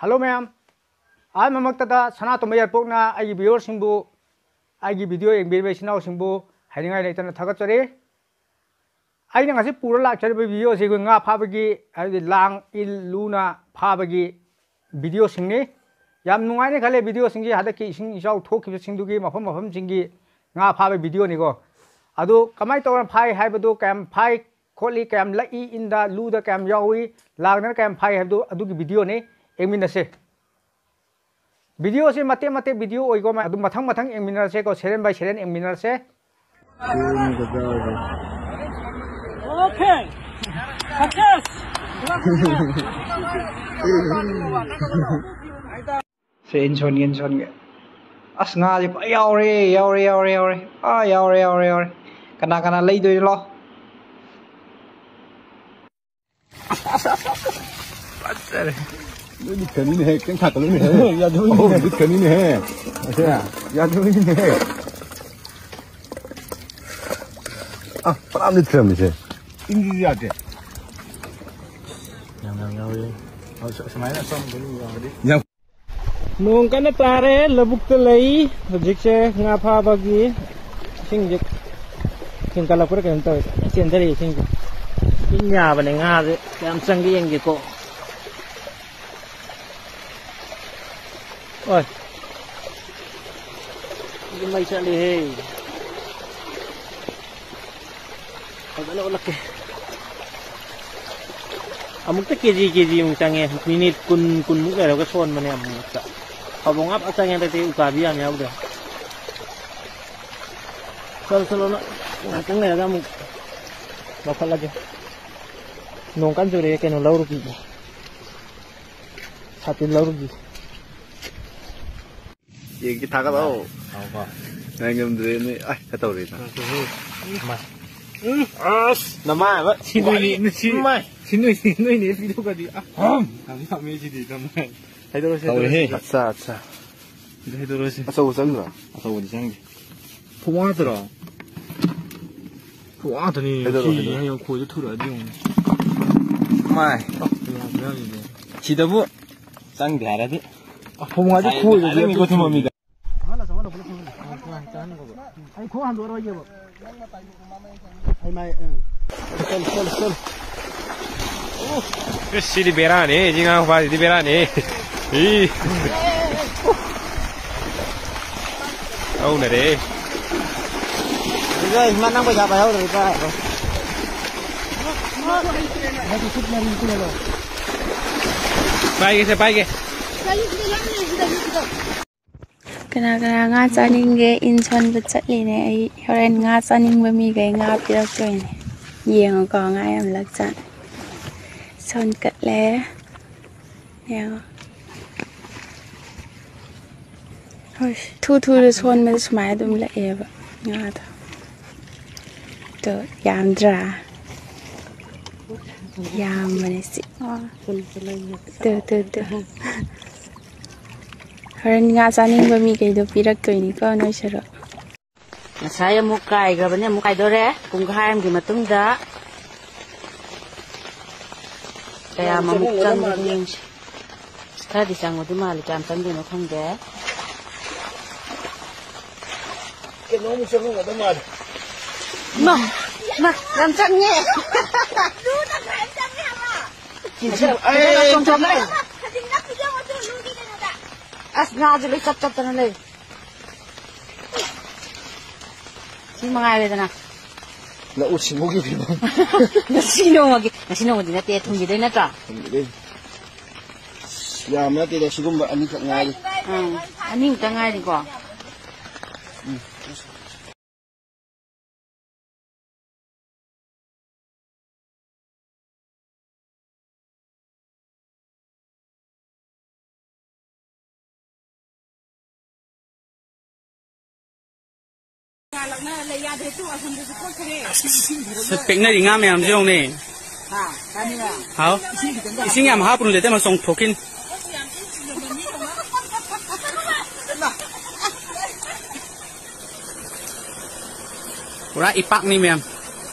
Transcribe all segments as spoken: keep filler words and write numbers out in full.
Hello ꯃꯌꯥꯝ, ꯑꯍꯥꯟꯕꯃꯛꯇꯗ ꯁꯅꯥꯇꯣꯝꯕ ꯌꯥꯏꯔꯤꯄꯣꯛꯅ ꯑꯩꯒꯤ viewerꯁꯤꯡꯕꯨ, ꯑꯩꯒꯤ video ꯌꯦꯡꯕꯤꯔꯤꯕ ꯏꯆꯤꯟ ꯏꯅꯥꯎꯁꯤꯡꯕꯨ ꯍꯥꯏꯅꯤꯡꯉꯥꯏ ꯂꯩꯇꯅ ꯊꯥꯒꯠꯆꯔꯤ꯫ ꯑꯩꯅ ꯉꯁꯤ ꯄꯨꯔ ꯂꯥꯛꯆꯔꯤꯕ videoꯁꯤ ꯑꯩꯈꯣꯏ ꯉꯥ ꯐꯥꯕꯒꯤ, ꯍꯥꯏꯕꯗꯤ ꯂꯥꯡ, ꯏꯜ, ꯂꯨꯅ ꯐꯥꯕꯒꯤ videoꯁꯤꯡꯅꯤ꯫ ꯌꯥꯝ ꯅꯨꯡꯉꯥꯏꯅ ꯈꯜꯂꯦ videoꯁꯤꯡꯁꯤ, ꯍꯟꯗꯛꯀꯤ ꯏꯁꯤꯡ ꯏꯆꯥꯎ ꯊꯣꯛꯈꯤꯕꯁꯤꯡꯗꯨꯒꯤ ꯃꯐꯝ ꯃꯐꯝꯁꯤꯡꯒꯤ ꯉꯥ ꯐꯥꯕ videoꯅꯤꯀꯣ꯫ ꯑꯗꯨ ꯀꯃꯥꯏꯅ ꯇꯧꯔ ꯐꯥꯏ ꯍꯥꯏꯕꯗꯨ, ꯀꯌꯥꯝ ꯐꯥꯏ ꯈꯣꯠꯂꯤ, ꯀꯌꯥꯝ ꯂꯛꯏ, ꯏꯟꯗ ꯂꯨꯗ ꯀꯌꯥꯝ ꯌꯥꯎꯏ, ꯂꯥꯡꯗꯅ ꯀꯌꯥꯝ ꯐꯥꯏ ꯍꯥꯏꯕꯗꯨ ꯑꯗꯨꯒꯤ videoꯅꯤ꯫ ꯌꯦꯡꯃꯤꯟꯅꯁꯦ꯫ Videoꯁꯤ ꯃꯇꯦꯛ ꯃꯇꯦꯛ video ꯑꯣꯏꯀꯣ, ꯑꯗꯨꯝ ꯃꯊꯪ ꯃꯊꯪ ꯌꯦꯡꯃꯤꯟꯅꯔꯁꯦꯀꯣ, serial by serial ꯌꯦꯡꯃꯤꯟꯅꯔꯁꯦ꯫ Okay. Success. ꯁꯦ, ꯏꯟꯁꯣꯟꯒꯦ, ꯏꯟꯁꯣꯟꯒꯦ꯫ ꯑꯁ, ꯉꯥꯁꯦ ꯐꯖ ꯌꯥꯎꯔꯦ, ꯌꯥꯎꯔꯦ, ꯌꯥꯎꯔꯦ, ꯌꯥꯎꯔꯦ꯫ ꯑꯥ, ꯌꯥꯎꯔꯦ, ꯌꯥꯎꯔꯦ, ꯌꯥꯎꯔꯦ꯫ ꯀꯅꯥ ꯀꯅꯥ ꯂꯩꯗꯣꯏꯅꯣ? ꯐꯖꯔꯦ꯫ ꯅꯣꯏꯗꯤ ꯈꯔꯅꯤꯅꯦꯍꯦ, ꯈꯤꯇꯪ ꯊꯥꯡꯀꯠꯂꯨꯅꯦꯍꯦ꯫ ꯌꯥꯗꯕꯅꯤꯅꯦ꯫ ꯑꯍꯨꯝꯗꯤ ꯈꯔꯅꯤꯅꯦꯍꯦ꯫ ꯑꯁꯦ, ꯌꯥꯗꯕꯅꯤꯅꯦꯍꯦ꯫ ꯑ, ꯐꯅꯌꯥꯝꯗꯤ ꯊꯤꯔꯝꯃꯤꯁꯦ꯫ ꯏꯟꯁꯤꯁꯨ ꯌꯥꯗꯦ꯫ ꯌꯥꯝ, ꯌꯥꯝ ꯌꯥꯎꯔꯤ꯫ ꯑ, ꯁꯨ-, ꯁꯨꯃꯥꯏꯅ ꯑꯆꯝꯕ ꯑꯗꯨꯝ ꯌꯥꯎꯔꯗꯤ꯫ ꯌꯥꯝ ꯅꯣꯡ ꯀꯟꯅ ꯇꯥꯔꯦ, ꯂꯧꯕꯨꯛꯇ ꯂꯩ ꯍꯧꯖꯤꯛꯁꯦ, ꯉꯥ ꯐꯥꯕꯒꯤ ꯏꯁꯤꯡꯁꯦ ꯍꯦꯟꯒꯠꯂꯛꯄ꯭ꯔꯥ ꯀꯩꯅꯣꯝ ꯇꯧꯋꯦ, ꯆꯦꯟꯊꯔꯛꯑꯦ ꯏꯁꯤꯡꯁꯦ꯫ ꯏꯟ ꯌꯥꯕꯅꯦ ꯉꯥꯁꯦ, ꯀꯌꯥꯝ ꯆꯪꯒꯦ ꯌꯦꯡꯒꯦꯀꯣ꯫ ꯍꯣꯏ꯫ ꯑꯗꯨ ꯃꯩ ꯆꯠꯂꯤꯍꯦ꯫ ꯐꯖꯅ ꯑꯣꯜꯂꯛꯀꯦ꯫ ꯑꯃꯨꯛꯇ KG, KG ꯃꯨꯛ ꯆꯪꯉꯦ꯫ Minute ꯀꯨꯟ, ꯀꯨꯟꯃꯨꯛ ꯂꯩꯔꯒ ꯁꯣꯟꯕꯅꯦ ꯑꯃꯨꯛꯇ꯫ ꯐꯕꯧ ꯉꯥ ꯐꯖ ꯆꯪꯉꯦ ꯍꯟꯗꯛꯇꯤ, ꯎꯀꯥꯕꯤ ꯌꯥꯝ ꯌꯥꯎꯗ꯭ꯔꯦ꯫ ꯆꯠꯂꯣ, ꯆꯠꯂꯣ, ꯅꯪ ꯉꯥꯛꯇꯪ ꯂꯩꯔꯒ ꯑꯃꯨꯛ ꯂꯧꯈꯠꯂꯒꯦ꯫ ꯅꯣꯡ ꯀꯟꯅ ꯆꯨꯔꯛꯑꯦ, ꯀꯩꯅꯣ ꯂꯧꯔꯨꯈꯤꯒꯦ꯫ ꯁꯥꯇꯤꯟ ꯂꯧꯔꯨꯈꯤꯒꯦ꯫ ꯌꯦꯡꯒꯦ, ꯊꯥꯒꯠꯂꯛꯑꯣ꯫ ꯉꯥꯏ ꯉꯝꯗ꯭ꯔꯦ ꯅꯣꯏ꯫ ꯑꯁ, ꯈꯔ ꯇꯧꯔꯦꯅ꯫ ꯎꯝ, ꯑꯁ, ꯅꯃꯥꯏ ꯑꯃ꯫ ꯁꯤ ꯅꯣꯏꯅꯤ, ꯁꯤ, ꯁꯤ ꯅꯣꯏꯅꯤ, ꯅꯣꯏꯅꯤ ꯄꯤꯊꯣꯛꯈ꯭ꯔꯗꯤ꯫ ꯑ, ꯌꯥꯝ ꯌꯥꯝꯃꯦ ꯁꯤꯗꯤ, ꯅꯃꯥꯏ꯫ ꯍꯩꯗꯧꯔꯁꯦ, ꯇꯧꯔꯦꯍꯦ꯫ ꯍꯩꯗꯧꯔꯁꯦ꯫ ꯑꯠꯆꯥ, ꯑꯠꯆꯥ꯫ ꯁꯤꯗ ꯍꯩꯗꯧꯔꯁꯦ꯫ ꯑꯆꯧꯕ ꯆꯪꯗ꯭ꯔꯣ? ꯑꯆꯧꯕꯗꯤ ꯆꯪꯗꯦ꯫ ꯐꯨꯋꯥ ꯉꯥꯛꯇꯔꯣ? ꯐꯨꯋꯥ ꯉꯥꯛꯇꯅꯤ꯫ ꯍꯩꯗꯧꯔꯣ, ꯁꯤ ꯍꯩꯗꯧꯔꯣ꯫ ꯍꯌꯦꯡ ꯈꯣꯏꯗ ꯊꯨꯔꯛꯑꯗꯤ ꯌꯦꯡꯉꯨꯅꯦ꯫ ꯃꯥꯏ꯫ ꯑ, ꯌꯥꯝ ꯌꯥꯝꯃꯤꯅꯦ꯫ ꯁꯤꯗꯕꯨ ꯆꯪꯗꯦ ꯍꯥꯏꯔꯗꯤ꯫ ꯐꯣꯡꯉꯗꯤ ꯈꯣꯏꯗꯗꯤ ꯆꯪꯉꯤꯀꯣ ꯊꯨꯝꯃꯝꯃꯤꯗ꯫ ꯑꯩ ꯈꯣꯡ ꯍꯟꯗꯣꯛꯑꯔꯣꯏꯒꯦꯕ꯫ ꯑꯩ ꯃꯥꯏ, ꯑ꯫ ꯆꯠꯂꯨ, ꯆꯠꯂꯨ, ꯆꯠꯂꯨ꯫ ꯑꯁ, ꯁꯤꯗꯤ ꯕꯦꯔꯥꯅꯦ, ꯁꯤ ꯉꯥ ꯐꯥꯁꯤꯗꯤ ꯕꯦꯔꯥꯅꯦ꯫ ꯏ꯫ ꯍꯧꯅꯔꯦ꯫ ꯏꯃꯥ, ꯅꯪ ꯄꯩꯁꯥ ꯄꯥꯏꯍꯧꯗ꯭ꯔꯗꯤ ꯀꯥꯏ꯫ ꯄꯥꯏꯒꯦꯁꯦ, ꯄꯥꯏꯒꯦ꯫ ꯀꯅꯥ ꯀꯅꯥ ꯉꯥ ꯆꯥꯅꯤꯡꯒꯦ? ꯏꯟ ꯁꯣꯟꯕ ꯆꯠꯂꯤꯅꯦ ꯑꯩ꯫ ꯍꯣꯔꯦꯟ ꯉꯥ ꯆꯥꯅꯤꯡꯕ ꯃꯤꯈꯩ ꯉꯥ ꯄꯤꯔꯛꯇꯣꯏꯅꯦ꯫ ꯌꯦꯡꯉꯨꯀꯣ, ꯉꯥ ꯌꯥꯝ ꯂꯛꯆꯥꯠꯅꯤ꯫ ꯁꯣꯟꯀꯠꯂꯦ꯫ ꯌꯦꯡꯉꯣ꯫ ꯍꯣꯏ, ꯊꯨ ꯊꯨꯅ ꯁꯣꯟꯕꯗ ꯁꯨꯃꯥꯏꯅ ꯑꯗꯨꯝ ꯂꯛꯑꯦꯕ ꯉꯥꯗꯣ꯫ ꯇꯣ, ꯌꯥꯝꯗ꯭ꯔꯥ? ꯌꯥꯝꯕꯅꯦ ꯁꯤ꯫ Two, two, two. ꯍꯣꯔꯦꯟ ꯉꯥ ꯆꯥꯅꯤꯡꯕ ꯃꯤꯈꯩꯗꯣ ꯄꯤꯔꯛꯇꯣꯏꯅꯤꯀꯣ, ꯅꯣꯏ ꯁꯔꯨꯛ꯫ ꯉꯁꯥꯏ ꯑꯃꯨꯛ ꯀꯥꯏꯈ꯭ꯔꯕꯅꯦ, ꯑꯃꯨꯛ ꯀꯥꯏꯗꯣꯔꯦ꯫ ꯄꯨꯡꯈꯥꯏ ꯑꯃꯒꯤ ꯃꯇꯨꯡꯗ ꯀꯌꯥꯝ ꯑꯃꯨꯛ ꯆꯪꯕꯅꯣ ꯌꯦꯡꯁꯤ꯫ ꯈꯔꯗꯤ ꯆꯪꯕꯗꯤ ꯃꯥꯜꯂꯤ, ꯀꯌꯥꯝ ꯆꯪꯗꯣꯏꯅꯣ ꯈꯪꯗꯦ꯫ ꯀꯩꯅꯣꯃꯨꯛ ꯆꯪꯉꯝꯒꯗꯧ ꯃꯥꯜꯂꯤ꯫ ꯏꯃꯥ, ꯏꯃꯥ, ꯌꯥꯝ ꯆꯪꯉꯦ꯫ ꯀꯦꯖꯤ, ꯑꯦ, ꯆꯣꯡꯊꯣꯛꯈ꯭ꯔꯦ꯫ ꯑꯁ, ꯉꯥꯁꯦ ꯂꯣꯏ ꯆꯞ ꯆꯞꯇꯅ ꯂꯩ꯫ ꯁꯤ ꯃꯉꯥꯏꯔꯦꯗꯅ꯫ ꯂꯧꯎ ꯁꯤꯡꯎꯒꯤ ꯐꯤꯕꯝ꯫ ꯉꯁꯤ ꯅꯣꯡꯃꯒꯤ, ꯉꯁꯤ ꯅꯣꯡꯃꯗꯤ ꯅꯠꯇꯦ, ꯊꯨꯝꯈꯤꯗꯣꯏ ꯅꯠꯇ꯭ꯔꯣ? ꯊꯨꯝꯈꯤꯗꯣꯏꯅꯤ꯫ ꯌꯥꯝꯕ ꯅꯠꯇꯦꯗ, ꯁꯤꯒꯨꯝꯕ ꯑꯅꯤꯈꯛ ꯉꯥꯏꯔꯤ꯫ ꯎꯝ, ꯑꯅꯤꯃꯨꯛꯇ ꯉꯥꯏꯔꯤꯀꯣ꯫ ꯎꯝ꯫ ꯄꯤꯛꯅꯔꯤ ꯉꯥ ꯃꯌꯥꯝꯁꯦ ꯌꯦꯡꯉꯨꯅꯦ꯫ ꯍꯥꯎ꯫ ꯏꯁꯤꯡ ꯌꯥꯝ ꯍꯥꯞꯄꯨꯅꯨ, ꯂꯩꯇ ꯃ ꯆꯣꯡꯊꯣꯛꯈꯤꯅꯤ꯫ ꯄꯨꯔꯥ ꯏꯄꯥꯛꯅꯤ ꯃꯌꯥꯝ꯫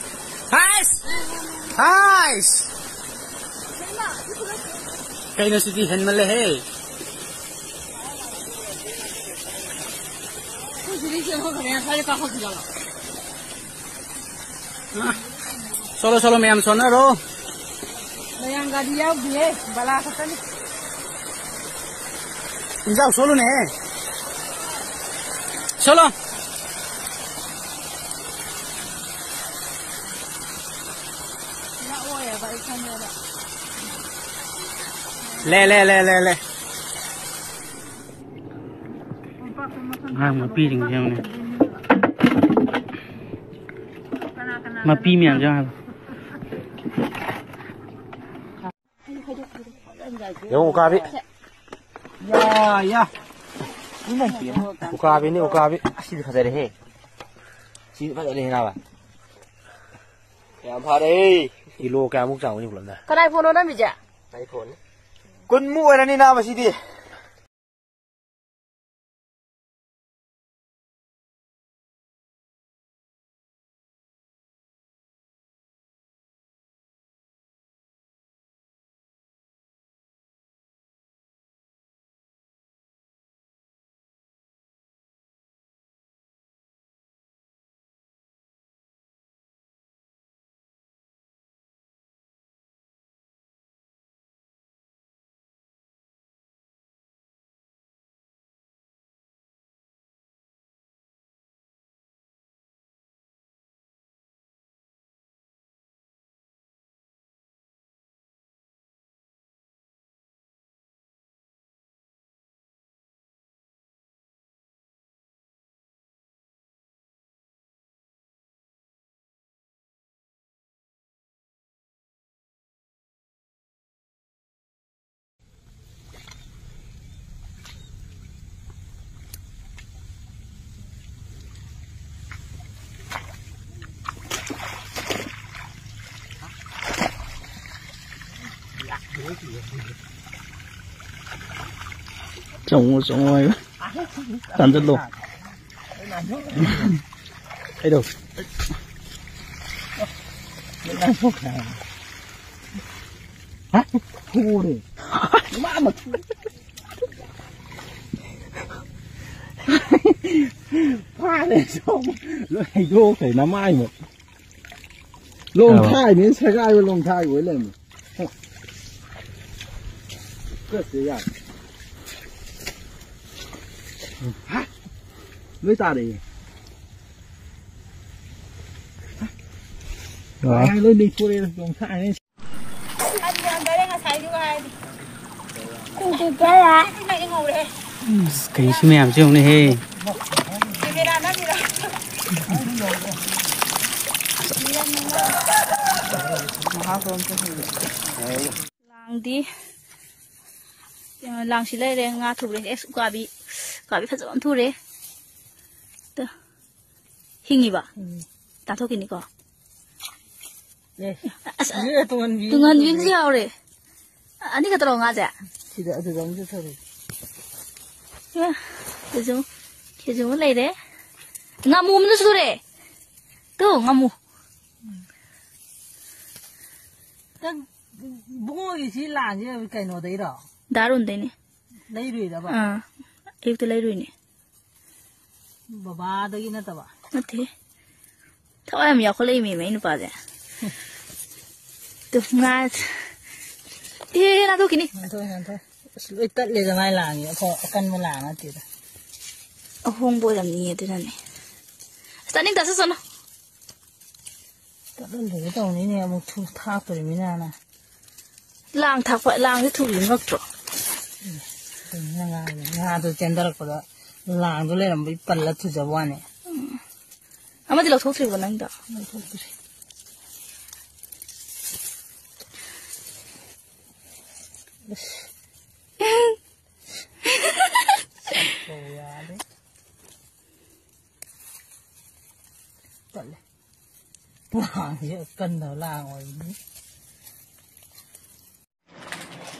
ꯍꯥꯏꯁ! ꯍꯥꯏꯁ! ꯀꯩꯅꯣ ꯁꯤꯗꯤ ꯍꯦꯟꯃꯜꯂꯦꯍꯦ꯫ ꯁꯣꯂꯣ, ꯁꯣꯂꯣ, ꯃꯌꯥꯝ ꯁꯣꯟꯅꯔꯣ꯫ ꯃꯌꯥꯝ ꯒꯥꯔꯤ ꯌꯥꯎꯗꯤꯌꯦ, ꯕꯂꯥ ꯈꯛꯇꯅꯤ꯫ ꯏꯟꯖꯥꯎ ꯁꯣꯜꯂꯨꯅꯦꯍꯦ꯫ ꯁꯣꯂꯣ꯫ ꯅꯛꯑꯣꯏꯕ ꯑꯩ ꯈꯪꯉꯦꯕ꯫ ꯂꯦ, ꯂꯦ, ꯂꯦ, ꯂꯦ, ꯂꯦ꯫ ꯑꯉꯥꯡ ꯃꯄꯤꯁꯤꯡꯁꯦ ꯌꯦꯡꯉꯨꯅꯦ꯫ ꯃꯄꯤ ꯃꯌꯥꯝꯁꯦ ꯌꯦꯡꯉꯣ ꯍꯥꯏꯕ꯫ ꯌꯦꯡꯉꯨ, ꯎꯀꯥꯕꯤ꯫ ꯌꯥ, ꯌꯥ꯫ ꯎꯀꯥꯕꯤꯅꯤ, ꯎꯀꯥꯕꯤ꯫ ꯑꯁꯤꯗꯤ ꯐꯖꯔꯦꯍꯦ꯫ ꯁꯤꯗꯤ ꯐꯖꯔꯦꯍꯦ, ꯅꯥꯕ꯫ ꯌꯥꯝ ꯐꯔꯦ꯫ ꯀꯤꯂꯣ ꯀꯌꯥꯃꯨꯛ ꯆꯥꯎꯅꯤ ꯄꯨꯂꯞꯅ? ꯀꯅꯥꯏ ꯐꯣꯟꯅꯣ ꯅꯝꯃꯤꯁꯦ? ꯑꯩ ꯐꯣꯟꯅꯤ꯫ ꯀꯨꯟꯃꯨꯛ ꯑꯣꯏꯔꯅꯤ, ꯅꯥꯕ, ꯁꯤꯗꯤ꯫ ꯆꯣꯡꯉꯣ, ꯆꯣꯡꯉꯣ ꯍꯥꯏꯌꯨ꯫ ꯇꯥꯟꯁꯤꯜꯂꯣ꯫ ꯀꯩꯗꯧ? ꯍꯥ? ꯊꯣꯔꯦ꯫ ꯃꯥ ꯃꯊꯨ-, ꯐꯥꯔꯦ, ꯁꯣꯝ ꯂꯣꯏ ꯍꯩꯗꯣꯛꯈ꯭ꯔꯦ, ꯅꯃꯥꯏꯃꯨꯛ꯫ ꯂꯣꯡꯊꯥꯏꯅꯦ, ꯁꯦꯒꯥꯏꯕ ꯂꯣꯡꯊꯥꯏ ꯑꯣꯏ ꯂꯩꯔꯝꯃꯦ꯫ ꯀꯠꯁꯦ ꯌꯥꯔꯦ꯫ ꯍꯥ? ꯂꯣꯏ ꯇꯥꯔꯛꯑꯦ꯫ ꯑꯥ꯫ ꯂꯣꯏ ꯂꯦꯡꯊꯣꯔꯛꯑꯦ, ꯂꯣꯡꯊꯥꯏꯅꯦ꯫ ꯑꯁ, ꯀꯩꯅꯣ ꯁꯤ ꯃꯌꯥꯝꯁꯦ ꯌꯦꯡꯉꯨꯅꯦꯍꯦ꯫ ꯂꯥꯡꯗꯤ, ꯂꯥꯡꯁꯤ ꯂꯩꯔꯦ, ꯉꯥ ꯊꯨꯔꯦ꯫ ꯑꯦꯁ, ꯎꯀꯥꯕꯤ, ꯎꯀꯥꯕꯤ ꯐꯖꯕ ꯑꯃ ꯊꯨꯔꯦ꯫ ꯇꯨ꯫ ꯍꯤꯡꯉꯤꯕ? ꯎꯝ꯫ ꯇꯥꯊꯣꯛꯈꯤꯅꯤꯀꯣ? ꯑꯦ, ꯑꯁ, ꯁꯤꯗ ꯇꯨꯡꯍꯟꯕꯤ ꯇꯨꯡꯍꯟꯕꯤ ꯑꯃꯁꯨ ꯌꯥꯎꯔꯦ꯫ ꯑꯅꯤ ꯈꯛꯇꯔꯣ ꯉꯥꯁꯦ? ꯁꯤꯗ, ꯑꯗꯨꯗ ꯑꯃꯁꯨ ꯊꯣꯔꯛꯑꯦ꯫ ꯑꯦ, ꯁꯤꯁꯨ, ꯁꯤꯁꯨ ꯑꯃ ꯂꯩꯔꯦ꯫ ꯉꯥꯃꯨ ꯑꯃꯁꯨ ꯁꯨꯔꯦ꯫ ꯇꯨ, ꯉꯥꯃꯨ꯫ ꯅꯪ, ꯏꯕꯨꯡꯉꯣꯒꯤ ꯁꯤ ꯂꯥꯡꯁꯦ ꯀꯩꯅꯣꯗꯩꯔꯣ? ꯗꯥꯔꯨꯟꯗꯩꯅꯦ꯫ ꯂꯩꯔꯨꯏꯔꯕ? ꯑꯥ, ꯑꯌꯨꯛꯇ ꯂꯩꯔꯨꯏꯅꯦ꯫ ꯕꯕꯥꯗꯒꯤ ꯅꯠꯇꯕ? ꯅꯠꯇꯦ꯫ ꯊꯋꯥꯏ ꯌꯥꯝ ꯌꯥꯎꯈꯠꯂꯛꯏꯃꯤ ꯃꯤ ꯅꯨꯄꯥꯁꯦ꯫ ꯇꯨ, ꯉꯥ-, ꯑꯦ, ꯅꯥꯟꯊꯣꯛꯈꯤꯅꯤ꯫ ꯅꯥꯟꯊꯣꯛꯑꯦ, ꯅꯥꯟꯊꯣꯛꯑꯦ꯫ ꯑꯁ, ꯂꯣꯏ ꯇꯠꯂꯦꯗ ꯃꯥꯏ ꯂꯥꯡꯉꯦ꯫ ꯑꯐ-, ꯑꯀꯟꯕ ꯂꯥꯡ ꯅꯠꯇꯦꯗ꯫ ꯑꯍꯣꯡꯕ ꯑꯣꯏꯔꯝꯅꯤꯌꯦ ꯑꯗꯨꯅꯅꯦ꯫ ꯑꯁ, ꯇꯥꯅꯤꯡ ꯇꯥꯁꯨ ꯆꯠꯅꯨ꯫ ꯇꯠꯍꯜꯂꯒꯦ ꯇꯧꯅꯤꯅꯦ, ꯑꯃꯨꯛ ꯊꯨ-, ꯊꯥꯛꯇꯣꯔꯤꯃꯤꯅꯅ꯫ ꯂꯥꯡ ꯊꯥꯛꯄ, ꯂꯥꯡꯁꯦ ꯊꯨꯕꯤꯕ ꯉꯛꯇ꯭ꯔꯣ? ꯎꯝ, ꯉꯥꯗꯣ ꯆꯦꯟꯊꯔꯛꯄꯗ ꯂꯥꯡꯗꯣ ꯂꯩꯔꯝꯕꯩ ꯄꯜꯂ ꯊꯨꯖꯕ ꯋꯥꯅꯦ꯫ ꯎꯝ꯫ ꯑꯃꯗꯤ ꯂꯧꯊꯣꯛꯇ꯭ꯔꯤꯕꯣ ꯅꯪꯗꯣ? ꯂꯧꯊꯣꯛꯇ꯭ꯔꯤ꯫ ꯑꯁ꯫ ꯆꯠꯄ ꯌꯥꯗꯦ꯫ ꯇꯠꯂꯦ꯫ ꯂꯥꯡꯁꯦ ꯑꯀꯟꯕ ꯂꯥꯡ ꯑꯣꯏꯕꯅꯤ꯫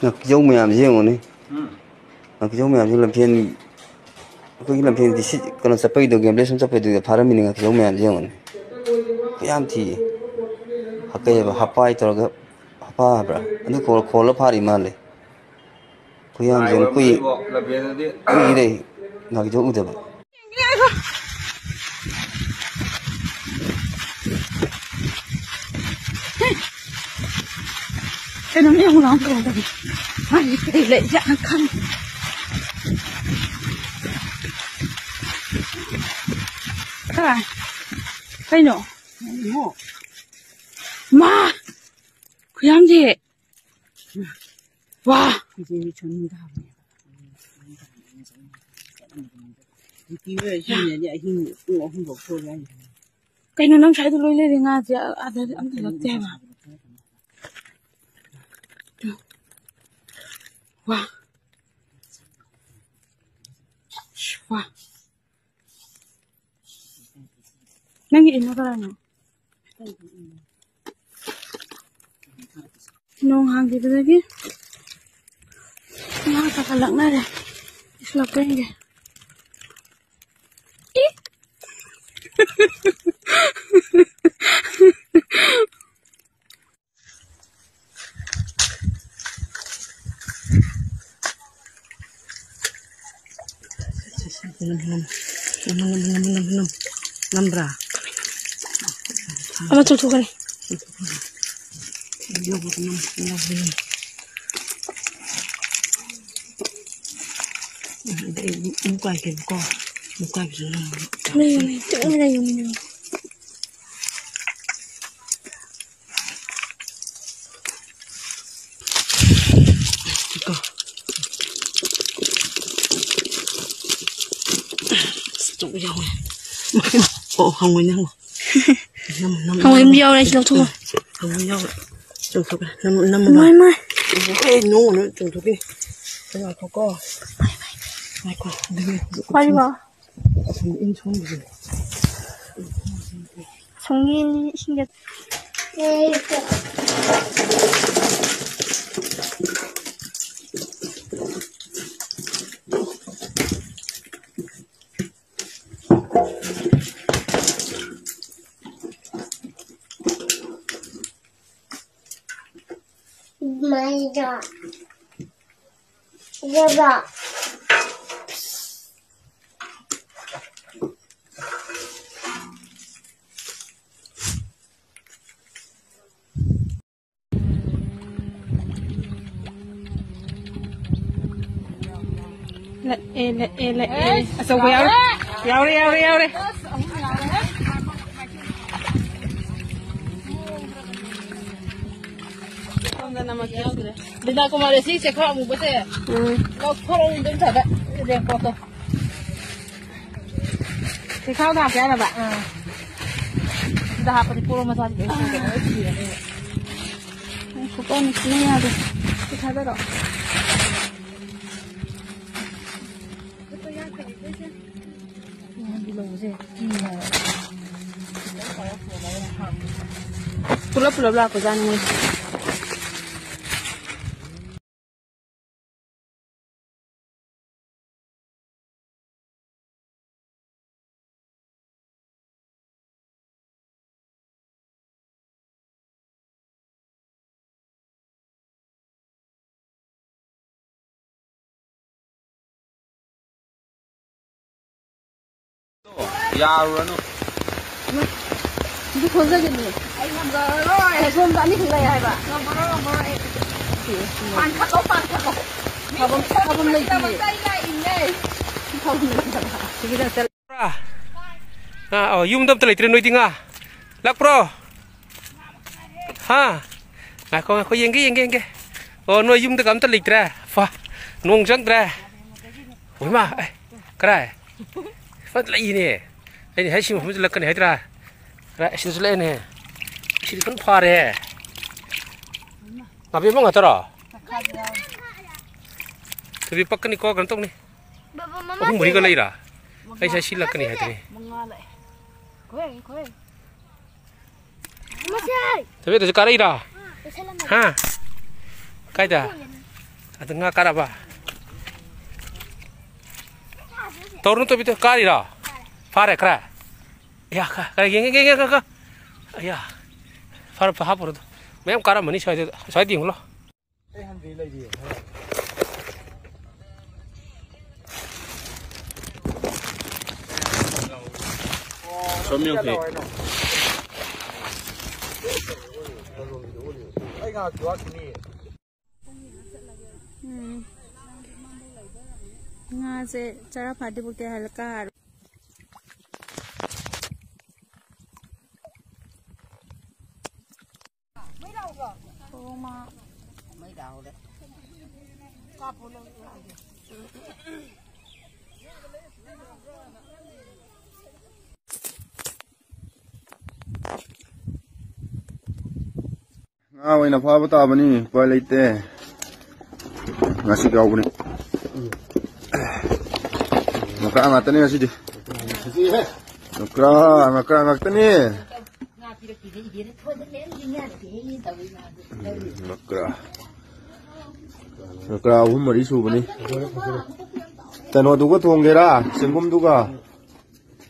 ꯉꯥꯀꯤꯖꯧ ꯃꯌꯥꯝꯁꯤ ꯌꯦꯡꯉꯨꯅꯦ꯫ ꯎꯝ꯫ ꯉꯥꯀꯤꯖꯧ ꯃꯌꯥꯝꯁꯤ ꯂꯝꯐꯦꯟ, ꯑꯩꯈꯣꯏꯒꯤ ꯂꯝꯐꯦꯟꯗꯤ ꯁꯤ ꯀꯩꯅꯣ ꯆꯠꯄꯩꯗꯣ, ꯒꯦꯝ ꯚꯤꯂꯦꯖ ꯁꯨꯝ ꯆꯠꯄꯩꯗꯨꯗ ꯐꯥꯔꯝꯃꯤꯅꯤ ꯉꯥꯀꯤꯖꯧ ꯃꯌꯥꯝꯁꯤ ꯌꯦꯡꯉꯨꯅꯦ꯫ ꯀꯌꯥꯝ ꯊꯤ꯫ ꯀꯩ ꯍꯥꯏꯕ, ꯍꯄꯥꯏ ꯇꯧꯔꯒ, ꯍꯄꯥ ꯍꯥꯏꯕ꯭ꯔꯥ? ꯑꯗꯨ ꯈꯣꯜ-, ꯈꯣꯜꯂ ꯐꯥꯔꯤ ꯃꯥꯜꯂꯦ꯫ ꯈꯨꯌꯥꯝꯁꯦ ꯀꯨꯏ-, ꯂꯝꯕꯦꯜꯗꯗꯤ ꯀꯨꯏꯔꯦ ꯂꯥꯛꯏꯗꯣ ꯎꯗꯕ꯫ ꯀꯩꯅꯣꯝ ꯌꯦꯡꯉꯨ ꯂꯥꯎ, ꯀꯩꯅꯣ ꯇꯧꯔꯦ꯫ ꯃꯥꯒꯤ ꯀꯩ ꯂꯩꯖꯥꯠꯅꯣ ꯈꯪꯗꯦ꯫ ꯀꯥꯏ? ꯀꯩꯅꯣ? ꯃꯥ! ꯈꯨꯌꯥꯝꯁꯦ! ꯋꯥ! ꯅꯨꯄꯤ ꯑꯣꯏꯔꯁꯨꯅꯦ, ꯑꯍꯤꯡ ꯄꯨꯡ ꯑꯍꯨꯝ ꯐꯥꯎ ꯊꯣꯛꯑꯒ ꯀꯩꯅꯣ ꯅꯪ ꯁ꯭ꯋꯥꯏꯗ ꯂꯣꯏ ꯂꯩꯔꯦ, ꯉꯥꯁꯦ ꯑꯥꯗ ꯑꯝꯇ ꯍꯜꯂꯛꯇꯦ ꯍꯥꯏꯕ꯫ ꯋꯥ꯫ ꯋꯥ꯫ ꯅꯪꯒꯤ ꯏꯟꯅ ꯀꯅꯥꯅꯣ? ꯅꯣꯡ ꯍꯥꯡꯈꯤꯕꯗꯒꯤ ꯉꯥ ꯀꯥꯈꯠꯂꯛꯅꯔꯦ꯫ ꯏꯁꯂꯣꯞꯄꯦꯟꯒꯤ꯫ ꯏ! ꯅꯝꯕ꯭ꯔꯥ? ꯑꯃ ꯆꯨꯝꯊꯣꯛꯀꯅꯤ꯫ ꯑꯗꯩ ꯑꯃꯨꯛ ꯀꯥꯏꯒꯦꯕꯀꯣ꯫ ꯑꯃꯨꯛ ꯀꯥꯏꯕꯁꯨ ꯅꯪ ꯂꯩꯌꯨꯅꯦ, ꯇꯨꯃꯤꯟꯅ ꯂꯩꯌꯨꯅꯦ ꯅꯪ꯫ ꯀꯣ꯫ ꯑꯁ, ꯆꯨꯝ ꯌꯥꯎꯋꯦ꯫ ꯑꯣ, ꯍꯪꯉꯣꯏꯅꯦ, ꯍꯪꯉꯣꯏ꯫ ꯅꯝꯃꯣ, ꯅꯝꯃꯣ, ꯍꯪꯉꯣꯏ ꯑꯃ ꯅꯝꯃꯣ꯫ ꯌꯥꯎꯔꯦ, ꯑꯩ ꯂꯧꯊꯣꯛꯑꯣ꯫ ꯍꯪꯉꯣꯏ ꯌꯥꯎꯋꯦ꯫ ꯆꯨꯝꯊꯣꯛꯀꯦ꯫ ꯅꯝꯃꯣ, ꯅꯝꯃꯣ, ꯃꯥꯏ, ꯅꯝꯃꯣ꯫ ꯃꯥꯏ꯫ ꯑꯦ, ꯅꯣ, ꯅꯣ, ꯆꯨꯝꯊꯣꯛꯀꯦ꯫ ꯉꯥꯏꯈꯣꯀꯣ꯫ ꯉꯥꯏꯈꯣ, ꯑꯗꯨꯗꯤ ꯋꯥꯔꯤꯕꯣ? ꯑꯁꯣꯝꯗ ꯏꯟ ꯁꯣꯟꯕꯁꯦ꯫ ꯁꯣꯝꯒꯤ ꯏꯁꯤꯡꯗ ꯌꯥꯕ꯭ꯔꯥ? ꯂꯥꯛꯑꯦ, ꯂꯥꯛꯑꯦ, ꯂꯥꯛꯑꯦ꯫ ꯑꯆꯧꯕ ꯌꯥꯎꯔꯦ꯫ ꯌꯥꯎꯔꯦ, ꯌꯥꯎꯔꯦ, ꯌꯥꯎꯔꯦ꯫ ꯁꯣꯝꯗꯅ ꯃꯆꯥ ꯌꯥꯎꯗ꯭ꯔꯦ꯫ ꯕꯤꯅꯥ ꯀꯨꯃꯥꯔꯤ, ꯁꯤ ꯆꯦꯈꯥꯎ ꯑꯃꯨꯕꯁꯦ꯫ ꯎꯝ꯫ ꯂꯧꯊꯣꯔꯛꯑꯣ, ꯑꯗꯨꯝ ꯊꯥꯗ ꯔꯦꯡꯀꯣꯠꯇꯣ꯫ ꯆꯦꯈꯥꯎꯗ ꯍꯥꯞꯄꯦ ꯍꯥꯏꯔꯕ? ꯑꯥ꯫ ꯁꯤꯗ ꯍꯥꯞꯄꯗꯤ ꯄꯣꯔꯣ ꯃꯆꯥꯁꯤꯗ ꯑꯩ ꯁꯣꯏꯗꯅ ꯂꯣꯏ ꯁꯤꯔꯅꯦꯕ꯫ ꯑꯩ ꯈꯨꯄꯥꯛꯅ ꯁꯤꯅ ꯌꯥꯗꯦ꯫ ꯁꯤ ꯊꯥꯗꯔꯛꯑꯣ꯫ ꯄꯨꯂꯞ ꯄꯨꯂꯞ ꯂꯥꯛꯄꯖꯥꯠꯅꯤ ꯃꯣꯏꯁꯦ꯫ ꯌꯥꯔꯨꯔꯅꯨ꯫ ꯑꯗꯨ ꯁꯣꯟꯖꯒꯤꯅꯤ꯫ ꯑꯩ ꯉꯝꯖꯔꯔꯣꯏ꯫ ꯑꯦ, ꯁꯣꯝꯗ ꯑꯅꯤꯈꯛ ꯂꯩ ꯍꯥꯏꯕ꯫ ꯉꯝꯃꯔꯣꯏ, ꯉꯝꯃꯔꯣꯏ ꯑꯩ꯫ ꯄꯥꯟꯈꯠꯂꯣ, ꯄꯥꯟꯈꯠꯂꯣ꯫ ꯊꯥꯕꯝ, ꯊꯥꯕꯝ ꯂꯩꯇꯤꯌꯦ꯫ ꯑꯩ ꯂꯥꯛꯏꯅꯦ꯫ ꯊꯥꯕꯝ ꯂꯩꯇꯕ꯫ ꯁꯤꯒꯤꯗ ꯆꯠ- ꯉꯥ, ꯑꯣ, ꯌꯨꯝꯗ ꯑꯝꯇ ꯂꯩꯇ꯭ꯔꯦ ꯅꯣꯏꯗꯤ ꯉꯥ? ꯂꯥꯛꯄ꯭ꯔꯣ? ꯍꯥ? ꯉꯥꯏꯈꯣ, ꯉꯥꯏꯈꯣ, ꯌꯦꯡꯒꯦ, ꯌꯦꯡꯒꯦ, ꯌꯦꯡꯒꯦ꯫ ꯑꯣ, ꯅꯣꯏ ꯌꯨꯝꯗꯒ ꯑꯝꯇ ꯂꯩꯇ꯭ꯔꯦ? ꯐ-, ꯅꯣꯡ ꯆꯪꯗ꯭ꯔꯦ? ꯍꯣꯏꯃꯥ, ꯑꯦ, ꯀꯔꯥꯏ? ꯐꯠ ꯂꯩꯅꯦ꯫ ꯑꯩꯅ ꯍꯦꯛ ꯁꯤ ꯃꯐꯝꯁꯤ ꯂꯛꯀꯅꯤ ꯍꯥꯏꯗ꯭ꯔꯥ? ꯀꯔꯥꯏ, ꯑꯁꯤꯗꯁꯨ ꯂꯩꯅꯦ꯫ ꯁꯤꯗꯤ ꯐꯟ ꯐꯥꯔꯦ꯫ ꯉꯥꯕꯦꯝꯃ ꯉꯥꯛꯇꯔꯣ? ꯊꯣꯏꯕꯤ ꯄꯛꯀꯅꯤꯀꯣ, ꯀꯩꯅꯣ ꯇꯧꯅꯤ꯫ ꯕꯕꯥ, ꯃꯃꯥ ꯑꯍꯨꯝ ꯃꯔꯤꯒ ꯁꯤꯗ꯫ ꯂꯩꯔꯥ? ꯑꯩꯁꯦ ꯁꯤ ꯂꯛꯀꯅꯤ ꯍꯥꯏꯗꯨꯅꯤ꯫ ꯃꯉꯥ ꯂꯥꯛꯑꯦ꯫ ꯈꯣꯏ, ꯈꯣꯏ꯫ ꯃꯃꯥ ꯁꯤ꯫ ꯊꯣꯏꯕꯤꯗꯁꯨ ꯀꯥꯔꯛꯏꯔꯥ? ꯂꯣꯏꯁꯜꯂꯝꯃꯒꯦ꯫ ꯍꯥ? ꯀꯥꯏꯗ? ꯑꯗꯨ ꯉꯥ ꯀꯥꯔꯛꯑꯕ? ꯇꯧꯔꯨꯅꯨ ꯊꯣꯏꯕꯤꯗ, ꯀꯥꯔꯤꯔꯣ? ꯐꯥꯔꯦ ꯈꯔ? ꯑꯌꯥ, ꯈꯔ, ꯈꯔ ꯌꯦꯡꯉꯦ, ꯌꯦꯡꯉꯦ, ꯈꯔ, ꯈꯔ꯫ ꯑꯌꯥ꯫ ꯐꯥꯔ ꯍꯥꯞꯄꯨꯔꯣ ꯑꯗꯨ꯫ ꯃꯌꯥꯝ ꯀꯥꯔꯝꯃꯅꯤ ꯁ꯭ꯋꯥꯏꯗ, ꯁ꯭ꯋꯥꯏꯗ ꯌꯦꯡꯉꯨ ꯂꯥꯎ꯫ ꯑꯩ ꯍꯟꯗ꯭ꯔꯤ ꯂꯩꯔꯤꯌꯦ꯫ ꯎꯝ꯫ ꯉꯥꯁꯦ ꯆꯔꯥ ꯐꯥꯗ꯭ꯔꯤꯐꯥꯎꯗꯤ ꯍꯜꯂ ꯀꯥꯔꯣꯏ꯫ ꯉꯥ ꯑꯣꯏꯅ ꯐꯥꯕ ꯇꯥꯕꯅꯤ, ꯎꯄꯥꯏ ꯂꯩꯇꯦ꯫ ꯉꯁꯤ ꯌꯥꯎꯕꯅꯤ꯫ ꯉꯀ꯭ꯔꯥ ꯉꯥꯛꯇꯅꯤ ꯉꯁꯤꯗꯤ꯫ ꯉꯀ꯭ꯔꯥ, ꯉꯀ꯭ꯔꯥ ꯉꯥꯛꯇꯅꯤ꯫ ꯎꯝ, ꯉꯀ꯭ꯔꯥ꯫ ꯉꯀ꯭ꯔꯥ ꯑꯍꯨꯝ ꯃꯔꯤ ꯁꯨꯕꯅꯤ꯫ ꯀꯩꯅꯣꯗꯨꯒ ꯊꯣꯡꯒꯦꯔꯥ? ꯆꯦꯡꯒꯨꯝꯗꯨꯒ?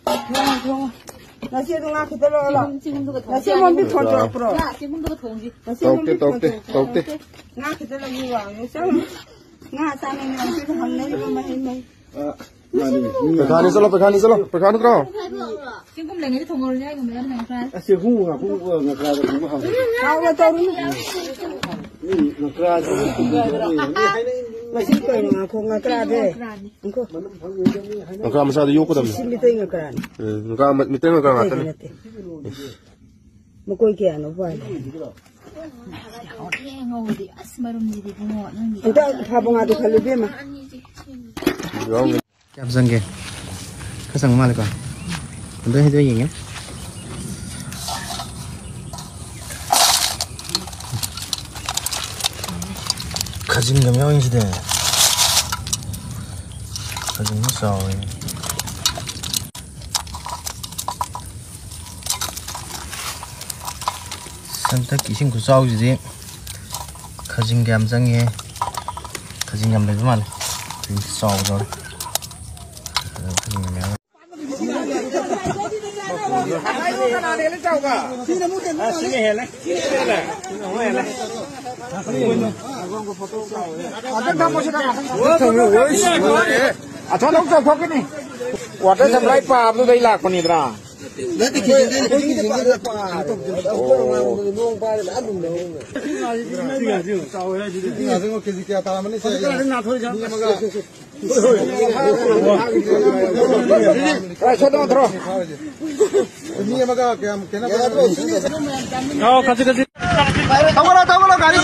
ꯊꯣꯡꯉꯣ, ꯊꯣꯡꯉꯣ꯫ ꯉꯁꯤ ꯑꯗꯨ ꯉꯥ ꯈꯤꯇ ꯂꯧꯔꯣ꯫ ꯆꯦꯡꯒꯨꯝꯗꯨꯒ ꯊꯣꯡꯁꯤ꯫ ꯉꯁꯤ ꯃꯣꯟꯕꯤ ꯐꯣꯟ ꯇꯧꯔꯛꯄ꯭ꯔꯣ? ꯉꯥ ꯆꯦꯡꯒꯨꯝꯗꯨꯒ ꯊꯣꯡꯁꯤ꯫ ꯉꯁꯤ ꯇꯧꯔꯛꯇꯦ, ꯃꯣꯟꯕꯤ ꯐꯣꯟ ꯇꯧꯔꯛꯇꯦ, ꯇꯧꯔꯛꯄ꯭ꯔꯣ? ꯇꯧꯔꯛꯇꯦ꯫ ꯉꯥ ꯈꯤꯇ ꯂꯧꯒꯦ ꯋꯥ꯫ ꯉꯁꯤ ꯉꯥ ꯆꯥꯅꯤꯡꯉꯦ꯫ ꯉꯁꯤꯗꯤ ꯍꯪꯅꯔꯤꯕ ꯃꯍꯩ ꯃꯍꯩ꯫ ꯑ, ꯃꯥꯅꯤ꯫ ꯄꯩꯈꯥꯅꯤ ꯆꯠꯂꯣ, ꯄꯩꯈꯥꯅꯤ ꯆꯠꯂꯣ, ꯄꯩꯈꯥꯅꯤ ꯅꯠꯇ꯭ꯔꯣ? ꯆꯦꯡꯒꯨꯝ ꯂꯩꯉꯩꯗ ꯊꯣꯡꯍꯧꯔꯁꯦ ꯍꯥꯏꯒꯨꯝꯕ ꯌꯥꯝ ꯅꯪ ꯈꯔ꯫ ꯑꯁ, ꯆꯦꯡꯒꯨꯝ ꯉꯥꯀꯨꯝ, ꯉꯀ꯭ꯔꯥꯗ ꯊꯣꯡꯕ ꯍꯥꯎꯕꯅꯦ꯫ ꯍꯥꯎꯕ ꯇꯧꯔꯨꯅꯨ꯫ ꯃꯤ ꯉꯀ꯭ꯔꯥꯗ ꯊꯣꯡꯕ ꯍꯥꯎꯕꯅꯦ꯫ ꯃꯁꯤ ꯀꯩꯅꯣ ꯉꯥꯈꯣꯡ ꯉꯀ꯭ꯔꯥꯗꯤ? ꯉꯥꯈꯣꯡ꯫ ꯉꯀ꯭ꯔꯥ ꯃꯆꯥꯗꯣ ꯌꯣꯛꯀꯗꯕꯅꯤ꯫ ꯁꯤ ꯃꯤꯇꯩ ꯉꯀ꯭ꯔꯥꯅꯤ꯫ ꯎꯝ, ꯉꯀ꯭ꯔꯥ ꯃ-, ꯃꯤꯇꯩ ꯉꯀ꯭ꯔꯥ ꯃꯤꯇꯩꯗꯤ ꯉꯥꯛꯇꯅꯤ꯫ ꯅꯠꯇꯦ꯫ ꯃꯀꯣꯏ ꯀꯌꯥꯅꯣ ꯄꯥꯜꯂꯤ? ꯍꯥꯎꯔꯦ, ꯉꯧꯕꯗꯤ꯫ ꯑꯁ, ꯃꯔꯨꯝꯁꯤꯗꯤ ꯏꯕꯨꯡꯉꯣ, ꯅꯪꯒꯤ ꯑꯝꯇ ꯐꯥꯕ ꯉꯥꯗꯣ ꯈꯜꯂꯨ, ꯏꯕꯦꯝꯃ꯫ ꯌꯥꯎꯔꯝꯒꯅꯤ꯫ ꯀꯌꯥꯝ ꯆꯪꯒꯦ? ꯈꯔ ꯆꯪꯕ ꯃꯥꯜꯂꯦꯀꯣ꯫ ꯑꯝꯇ ꯍꯩꯗꯣꯛꯑ ꯌꯦꯡꯒꯦ꯫ ꯈꯥꯖꯤꯡꯒ ꯃꯌꯥꯝ ꯌꯥꯎꯔꯤꯁꯤꯗꯤ꯫ ꯈꯥꯖꯤꯡꯁꯨ ꯆꯥꯎꯋꯦ꯫ ꯍꯟꯗꯛꯀꯤ ꯏꯁꯤꯡ ꯈꯨꯆꯥꯎꯁꯤꯗꯤ ꯈꯥꯖꯤꯡ ꯀꯌꯥꯝ ꯆꯪꯉꯦ꯫ ꯈꯥꯖꯤꯡ ꯌꯥꯝ ꯂꯩꯕ ꯃꯥꯜꯂꯦ꯫ ꯈꯥꯖꯤꯡꯁꯤ ꯆꯥꯎꯗꯧꯔꯦ꯫ ꯈꯥꯖꯤꯡ ꯌꯥꯝ ꯌꯥꯎꯔꯦ꯫ ꯑꯁꯣꯝꯗ ꯑꯃꯨꯛ ꯆꯥꯎꯊꯣꯛꯈꯤꯅꯤ꯫ Water supply ꯄꯥꯕꯗꯨꯗꯩ ꯂꯥꯛꯄꯅꯤꯗꯅ꯫ ꯅꯠꯇꯦ, ꯈꯦꯆꯤꯗꯨꯅꯦ, ꯑꯩꯈꯣꯏꯒꯤ ꯈꯦꯆꯤꯗꯨꯅ ꯄꯥꯔꯦ꯫ ꯑꯣ꯫ ꯅꯣꯡ ꯄꯥꯔꯦ, ꯃꯌꯥꯝ ꯑꯗꯨꯝ ꯂꯧꯔꯝꯃꯦ꯫ ꯆꯥꯎꯋꯦ ꯍꯥꯏꯁꯤꯗꯤ꯫ ꯉꯥꯁꯦ ꯀꯦꯖꯤ ꯀꯌꯥ ꯇꯥꯔꯝꯃꯅꯤ? ꯁꯦ, ꯃꯤ ꯑꯃꯒ ꯃꯤ ꯑꯃꯒ ꯀꯌꯥꯝ ꯈꯦꯠꯅꯕ? ꯑꯧ, ꯈꯖꯤꯛ, ꯈꯖꯤꯛ꯫ ꯇꯧꯒꯅꯣ, ꯇꯧꯒꯅꯣ, ꯒꯥꯔꯤ꯫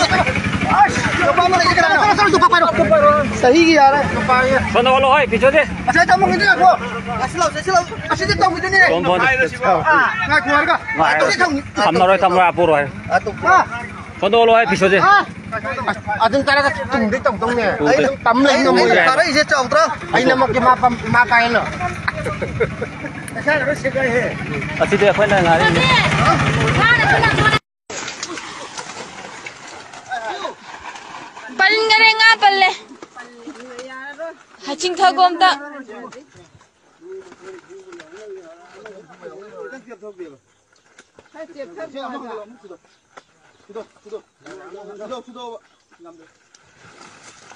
ꯑꯁ, ꯅꯨꯄꯥ ꯑꯃ ꯂꯩꯌꯦ, ꯀꯅꯥꯅꯣ? ꯆꯠꯂꯣ, ꯆꯠꯂꯣ, ꯅꯨꯄꯥ ꯄꯥꯏꯔꯣ꯫ ꯆꯍꯤꯒꯤ ꯌꯥꯔꯦ꯫ ꯁꯣꯝꯗ ꯑꯣꯜꯂꯣ, ꯍꯣꯏ, ꯄꯤꯖꯗꯦ꯫ ꯑꯁꯤ ꯇꯥꯃꯣ, ꯉꯁꯤ ꯂꯥꯛꯄ꯭ꯔꯣ? ꯑꯁꯤ ꯂꯥꯎ, ꯑꯁꯤ ꯂꯥꯎ, ꯑꯁꯤꯗꯤ ꯇꯧꯈꯤꯗꯣꯏꯅꯦ꯫ Phone, phone. ꯑꯥ, ꯉꯥꯏꯈꯣ ꯍꯥꯏꯔꯒ꯫ ꯉꯥꯏꯈꯣ꯫ ꯑꯗꯨꯗꯤ ꯊꯝ-, ꯊꯝꯅꯔꯣꯏ, ꯊꯝꯃꯔꯣꯏ, ꯑꯥ, ꯄꯨꯔꯣꯏ꯫ ꯑꯥ, ꯇꯣꯛ-, ꯑꯥ꯫ ꯐꯣꯟꯗ ꯑꯣꯜꯂꯣ, ꯍꯣꯏ, ꯄꯤꯖꯗꯦ꯫ ꯑꯥ꯫ ꯑꯁ, ꯑꯗꯨꯝ ꯇꯥꯔꯒ ꯇꯨꯡꯗꯩ ꯇꯧꯗꯧꯅꯦ꯫ ꯇꯨꯡꯗꯩ꯫ ꯑꯩ ꯑꯗꯨꯝ ꯇꯝ ꯂꯩ ꯑꯩ ꯉꯝꯃꯣꯏꯌꯦ꯫ ꯐꯥꯔꯛꯏꯁꯦ ꯆꯥꯎꯗ꯭ꯔꯣ? ꯑꯩꯅꯃꯛꯀꯤ ꯃꯥ ꯄꯝ-, ꯃꯥ ꯀꯥꯏꯅ꯫ ꯑꯁꯤꯗꯤ ꯑꯩꯈꯣꯏꯅ ꯉꯥꯔꯤꯅꯤ꯫ ꯄꯟꯒꯔꯦ, ꯉꯥ ꯄꯜꯂꯦ꯫ ꯍꯥ, ꯆꯤꯡꯊꯒꯣ ꯑꯝꯇ꯫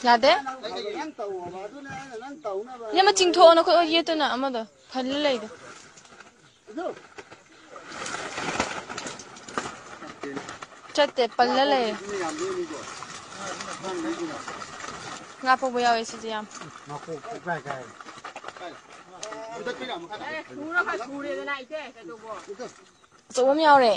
ꯌꯥꯗꯦ? ꯏꯅꯝꯃ, ꯆꯤꯡꯊꯣꯛꯑꯣ, ꯅꯈꯨꯠ ꯌꯦꯠꯇꯨꯅ ꯑꯃꯗꯣ ꯐꯜꯂ ꯂꯩꯗꯣ꯫ ꯆꯠꯇꯦ, ꯄꯜꯂ ꯂꯩꯔꯦ꯫ ꯉꯥ ꯄꯣꯛꯄ ꯌꯥꯎꯋꯦ ꯁꯤꯁꯦ ꯌꯥꯝ꯫ ꯑꯆꯧꯕ ꯑꯃ ꯌꯥꯎꯔꯦ꯫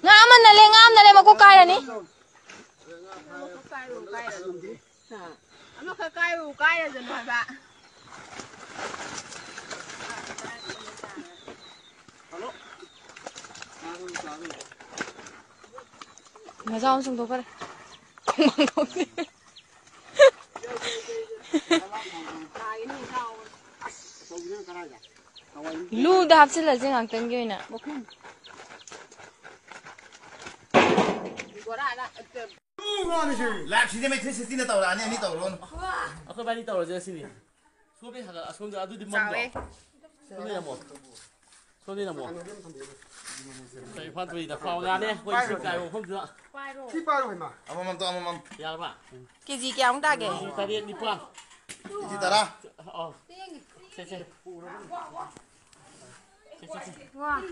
ꯉꯥ ꯑꯃ ꯅꯜꯂꯦ, ꯉꯥ ꯑꯃ ꯅꯜꯂꯦ, ꯃꯀꯣꯛ ꯀꯥꯏꯔꯅꯤ꯫ ꯑꯃꯈꯛ ꯀꯥꯏꯕꯕꯨ ꯀꯥꯏꯔꯖꯅꯨ ꯍꯥꯏꯕ꯫ ꯃꯖꯥ ꯑꯃ ꯆꯣꯡꯊꯣꯛꯈ꯭ꯔꯦ꯫ ꯂꯨꯗ ꯍꯥꯞꯆꯤꯜꯂꯁꯦ ꯉꯥꯛꯇꯪꯒꯤ ꯑꯣꯏꯅ꯫ ꯂꯥꯛꯁꯤꯗꯤ ꯃꯩ three sixty ꯅ ꯇꯧꯔꯛꯑꯅꯤ, ꯑꯅꯤ ꯇꯧꯔꯛꯑꯣꯅꯨ꯫ ꯑꯩꯈꯣꯏ ꯕꯥꯅꯤ ꯇꯧꯔꯁꯦ ꯉꯁꯤꯗꯤ꯫ ꯁꯣꯝꯗ ꯍꯥꯏꯒꯠ-, ꯑꯁꯣꯝꯗ ꯑꯗꯨꯗꯤ ꯃꯝꯗ꯭ꯔꯣ? ꯆꯥꯎꯋꯦ꯫ ꯁꯣꯝꯗ ꯌꯦꯡꯉꯣ꯫ ꯁꯣꯝꯗ ꯅꯪꯕꯣ꯫ ꯏꯝꯐꯥꯜ ꯇꯨꯔꯤꯗ ꯐꯥꯎ ꯉꯥꯅꯦ ꯑꯩꯈꯣꯏ ꯏꯁꯤꯡ ꯀꯥꯏꯕ ꯃꯐꯝꯗꯨꯗ꯫ ꯁꯤ ꯄꯥꯏꯔꯣ ꯍꯩꯃꯥ꯫ ꯑꯃꯃꯝꯇꯣ ꯑꯃꯃꯝ꯫ ꯌꯥꯔꯕ? ꯀꯦꯖꯤ ꯀꯌꯥꯃꯨꯛ ꯇꯥꯒꯦ? ꯇꯔꯦꯠ ꯅꯤꯄꯥꯜ꯫ ꯀꯦꯖꯤ ꯇꯔꯥ꯫ ꯑꯣ꯫ ꯁꯦ, ꯁꯦ꯫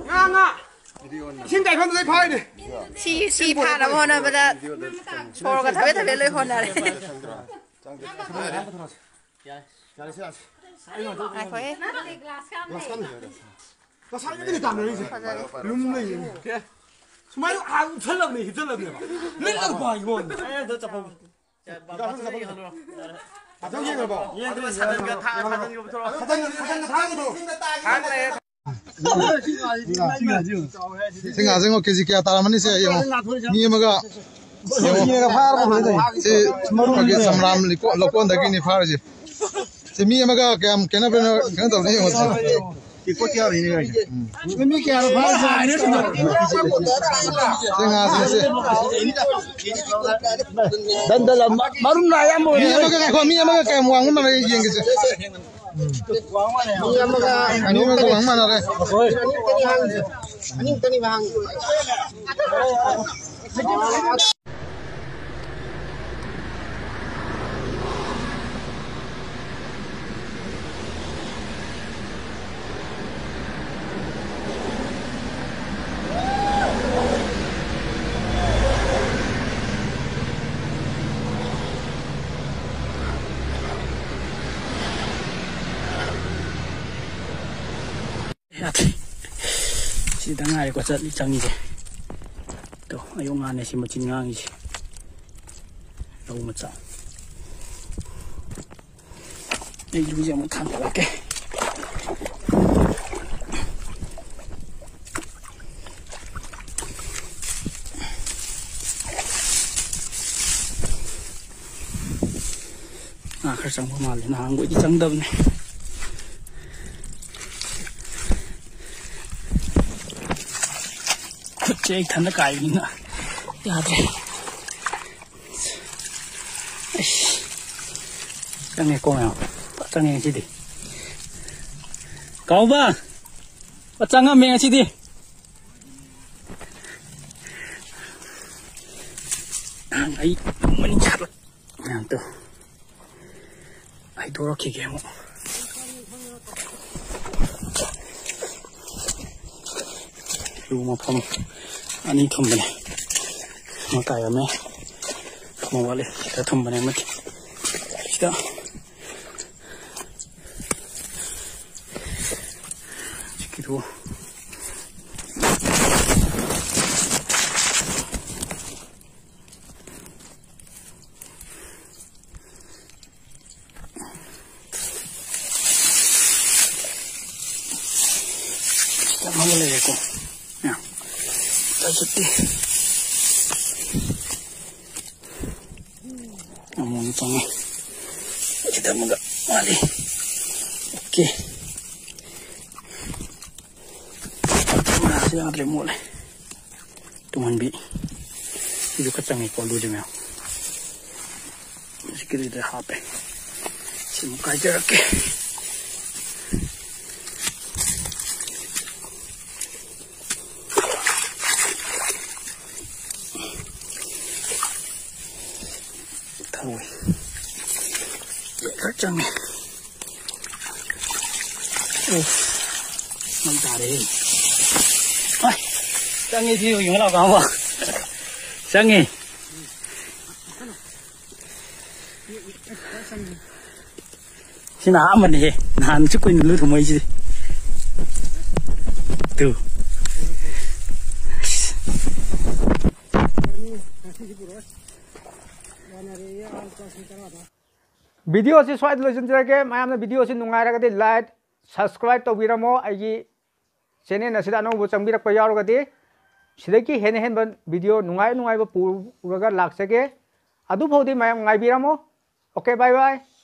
ꯉꯥ, ꯉꯥ꯫ ꯏꯁꯤꯡ ꯆꯥꯏꯐꯝꯗꯨꯗꯩ ꯐꯥꯔꯤꯅꯦ꯫ ꯁꯤ, ꯁꯤ ꯐꯥꯅꯕ ꯍꯣꯠꯅꯕꯗ ꯁꯣꯔꯒ ꯊꯕꯦꯠ ꯊꯕꯦꯠ ꯂꯣꯏ ꯍꯣꯠꯅꯔꯦ꯫ ꯌꯥꯔꯦ, ꯌꯥꯔꯦ, ꯁꯤ ꯌꯥꯔꯦ꯫ ꯉꯥꯏꯈꯣꯍꯦ꯫ ꯉꯁꯥꯏꯗꯒꯤꯅꯦ ꯇꯥꯟꯅꯔꯤꯁꯦ꯫ ꯐꯖꯔꯦ꯫ ꯂꯨꯝ ꯂꯩꯌꯦ꯫ ꯁꯨꯃꯥꯏꯅ ꯑꯥ ꯎꯞꯁꯜꯂꯕꯅꯦ, ꯍꯤꯞꯁꯜꯂꯕꯅꯦꯕ꯫ ꯂꯤꯠꯂꯒ ꯄꯥꯏ ꯋꯥꯅꯤ꯫ ꯑꯩ ꯑꯝꯇ ꯆꯠꯐꯝ꯫ ꯉꯥꯛꯇꯪ ꯌꯦꯡꯉꯕꯣ? ꯌꯦꯡꯗ꯭ꯔꯤ, ꯁꯥꯇꯤꯟꯒ ꯊꯥ-, ꯁꯥꯇꯤꯟꯒ ꯄꯨꯊꯣꯔꯛꯑꯣ꯫ ꯁꯥꯇꯤꯟ, ꯁꯥꯇꯤꯟꯒ ꯊꯥꯡꯒꯗꯣ꯫ ꯊꯥꯡ ꯂꯩꯔꯦ꯫ ꯁꯤ ꯉꯥꯁꯦ ꯌꯦꯡꯉꯣ, ꯀꯦꯖꯤ ꯀꯌꯥ ꯇꯥꯔꯝꯃꯅꯤ ꯁꯦ ꯌꯦꯡꯉꯣ꯫ ꯃꯤ ꯑꯃꯒ ꯌꯦꯡꯉꯣ꯫ ꯁꯤ ꯑꯩꯈꯣꯏꯒꯤ ꯁꯝꯔꯥꯝ ꯂꯤꯀꯣ-, ꯂꯧꯀꯣꯟꯗꯒꯤꯅꯤ ꯐꯥꯔꯤꯁꯦ꯫ ꯁꯤ ꯃꯤ ꯑꯃꯒ ꯀꯌꯥꯝ ꯈꯦꯠꯅꯕꯅꯣ ꯀꯩꯅꯣ ꯇꯧꯕꯅꯣ ꯌꯦꯡꯉꯣ ꯁꯦ꯫ ꯄꯤꯛꯄ ꯀꯌꯥ ꯂꯩꯅꯤ ꯍꯥꯏꯁꯦ? ꯎꯝ꯫ ꯃꯤ ꯀꯌꯥꯅꯣ ꯐꯥꯔꯤꯁꯦ? ꯁꯤ ꯉꯥꯁꯦ, ꯁꯤ꯫ ꯗꯟꯗꯜ ꯑꯃ, ꯃꯔꯨꯝ ꯂꯥ ꯑꯌꯥꯝꯕ ꯃꯤ ꯑꯣꯏꯔꯦ꯫ ꯑꯃꯒ ꯉꯥꯏꯈꯣ, ꯃꯤ ꯑꯃꯒ ꯀꯌꯥꯝ ꯋꯥꯡꯕ ꯃꯥꯟꯅꯒꯦ ꯌꯦꯡꯒꯦꯁꯦ꯫ ꯃꯤ ꯑꯃꯒ ꯃꯤ ꯑꯃꯒ ꯋꯥꯡ ꯃꯥꯟꯅꯔꯦ꯫ ꯑꯅꯤꯃꯨꯛꯇꯅꯤ ꯍꯥꯡꯉꯤꯁꯦ꯫ ꯑꯅꯤꯃꯨꯛꯇꯅꯤ ꯍꯥꯡꯉꯤꯁꯦ꯫ ꯌꯥꯗ꯭ꯔꯦ꯫ ꯁꯤꯗ ꯉꯥꯏꯔꯦꯀꯣ ꯆꯠꯂꯤ ꯆꯪꯉꯤꯁꯦ꯫ ꯇꯣ, ꯑꯌꯣꯛ ꯉꯥꯅꯦ ꯁꯤ ꯃꯆꯤꯟ ꯉꯥꯡꯉꯤꯁꯦ꯫ ꯔꯧ ꯃꯆꯥ꯫ ꯑꯩ ꯏꯔꯨꯁꯦ ꯑꯃꯨꯛ ꯊꯥꯡꯒꯠꯂꯛꯀꯦ꯫ ꯉꯥ ꯈꯔ ꯆꯪꯕ ꯃꯥꯜꯂꯦ, ꯅꯍꯥꯟꯈꯣꯏꯗꯤ ꯆꯪꯗꯕꯅꯦ꯫ ꯈꯨꯠꯁꯦ ꯑꯩ ꯏꯊꯟꯗ ꯀꯥꯏꯕꯅꯤꯅ ꯌꯥꯗ꯭ꯔꯦ꯫ ꯑꯩꯁ, ꯆꯪꯉꯦꯀꯣ ꯃꯌꯥꯝ꯫ ꯆꯪꯉꯦ ꯉꯁꯤꯗꯤ꯫ ꯀꯥꯎꯕ! ꯆꯪꯉꯝꯃꯦ ꯉꯁꯤꯗꯤ꯫ ꯑꯩ ꯃꯅꯤꯡ ꯆꯠꯂ-, ꯃꯌꯥꯝꯗꯣ ꯍꯩꯗꯣꯔꯛꯈꯤꯒꯦ ꯑꯃꯨꯛ꯫ ꯂꯨ ꯃꯐꯝ ꯑꯅꯤ ꯊꯝꯕꯅꯦ꯫ ꯑꯃ ꯀꯥꯏꯔꯝꯃꯦ꯫ ꯑꯃ ꯋꯥꯠꯂꯤ꯫ ꯁꯤꯗ ꯊꯝꯕꯅꯦ ꯑꯃꯗꯤ꯫ ꯁꯤꯗ꯫ ꯁꯤꯒꯤꯗꯨ꯫ ꯁꯤꯗ ꯑꯃꯒ ꯂꯩꯔꯦꯀꯣ꯫ ꯌꯥ꯫ ꯆꯠꯇꯦ꯫ ꯑꯃꯨꯛ ꯑꯃꯨꯛ ꯆꯪꯉꯦ꯫ ꯁꯤꯗ ꯑꯃꯒ ꯋꯥꯠꯂꯤ꯫ ꯑꯣꯀꯦ꯫ ꯀꯦꯃꯦꯔꯥꯁꯦ ꯌꯥꯗ꯭ꯔꯦ, ꯃꯣꯠꯂꯦ꯫ ꯇꯨꯡꯍꯟꯕꯤ꯫ ꯁꯤꯁꯨ ꯈꯔ ꯆꯪꯉꯦꯀꯣ, ꯂꯨꯁꯦ ꯃꯌꯥꯝ꯫ ꯍꯧꯖꯤꯛꯀꯤꯗꯨꯗ ꯍꯥꯞꯄꯦ꯫ ꯁꯤꯃꯨꯛ ꯀꯥꯏꯖꯔꯛꯀꯦ꯫ ꯊꯔꯣꯏ꯫ ꯈꯔ ꯆꯪꯉꯦ꯫ ꯑꯣ, ꯃꯩ ꯇꯥꯔꯦꯍꯦ꯫ ꯑꯥꯏ, ꯆꯪꯉꯦ ꯁꯤ ꯌꯦꯡꯉꯨ ꯂꯥꯎ ꯀꯥꯡꯕꯨ꯫ ꯆꯪꯉꯦ꯫ ꯁꯤꯅ ꯑꯍꯥꯟꯕꯅꯤꯍꯦ꯫ ꯅꯍꯥꯟ ꯁꯨ ꯀꯨꯏꯅ ꯂꯨ ꯊꯨꯝꯃꯣꯏꯁꯤꯗꯤ꯫ ꯇꯨ꯫ ꯚꯤꯗꯤꯑꯣꯁꯤ ꯁ꯭ꯋꯥꯏꯗ ꯂꯣꯏꯁꯤꯟꯖꯔꯒꯦ꯫ ꯃꯌꯥꯝꯅ ꯚꯤꯗꯤꯑꯣꯁꯤ ꯅꯨꯡꯉꯥꯏꯔꯒꯗꯤ like, subscribe ꯇꯧꯕꯤꯔꯝꯃꯣ꯫ ꯑꯩꯒꯤ channel ꯑꯁꯤꯗ ꯑꯅꯧꯕ ꯆꯪꯕꯤꯔꯛꯄ ꯌꯥꯎꯔꯒꯗꯤ ꯁꯤꯗꯒꯤ ꯍꯦꯟꯅ ꯍꯦꯟꯕ ꯚꯤꯗꯤꯑꯣ ꯅꯨꯡꯉꯥꯏ ꯅꯨꯡꯉꯥꯏꯕ ꯄꯨꯔꯒ ꯂꯥꯛꯆꯒꯦ꯫ ꯑꯗꯨꯐꯥꯎꯗꯤ ꯃꯌꯥꯝ ꯉꯥꯏꯕꯤꯔꯝꯃꯣ꯫ Okay, bye bye꯫